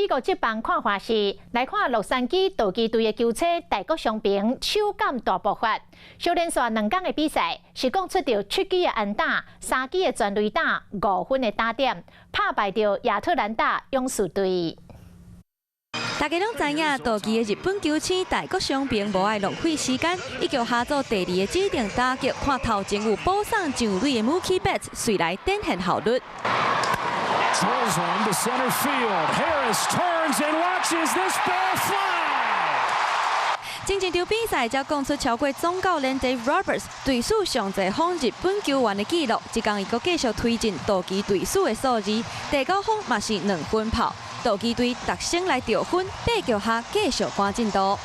美國職棒看華視，來看洛杉磯道奇隊的球星大谷翔平手感大爆發，小連續2工的比賽是講出著七支的安打、三支的全壘打、5分的打點，拍敗著亞特蘭大勇士隊。大家攏知影，道奇的日本球星大谷翔平無愛浪費時間，伊叫下做第二个指定打擊，看頭前有保送上壘的 Mookie Betts，隨來展現效率。 Drills one to center field. Harris turns and watches this ball fly. 前一場比賽才講出超過總教練 Dave Roberts 隊史上濟封日本球員的紀錄，這工伊閣繼續推進道奇隊史的數字。第九封嘛是2分炮，道奇隊達成來得分，8局下繼續趕進度。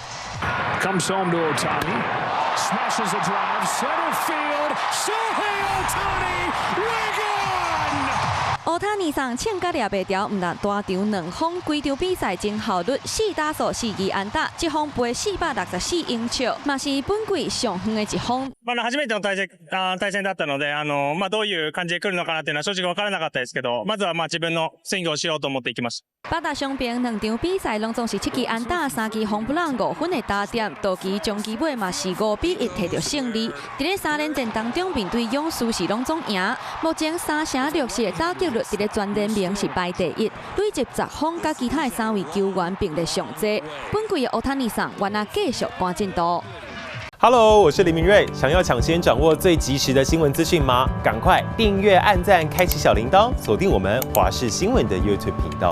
Comes home to Ohtani. Smashes a drive center field. Shohei Ohtani. Wigan. 烏塔尼送銃甲掠袂牢，毋但單場兩封，規場比賽真效率，4打數4支安打，這封飛464英尺，嘛是本季上遠的一封。まあ初めての対戦だったので、まあどういう感じで来るのかなっていうのは正直分からなかったですけど、まずはまあ自分のスイングをしようと思っていきました。八大翔平兩場比賽攏總是七支安打、三支ホームラン、5分的打點，道奇終其尾嘛是5比1摕著勝利。佇咧三連戰當中，面對勇士是攏總贏。目前3成6四的打擊率，佇咧全聯盟是排第一，累積10封，佮其他的三位球員並列上濟。本季的烏塔尼桑原來繼續趕進度。 Hello，我是林明瑞。想要搶先掌握最及時的新聞資訊嗎？趕快訂閱、按讚、開啟小鈴鐺，鎖定我們華視新聞的 YouTube 頻道。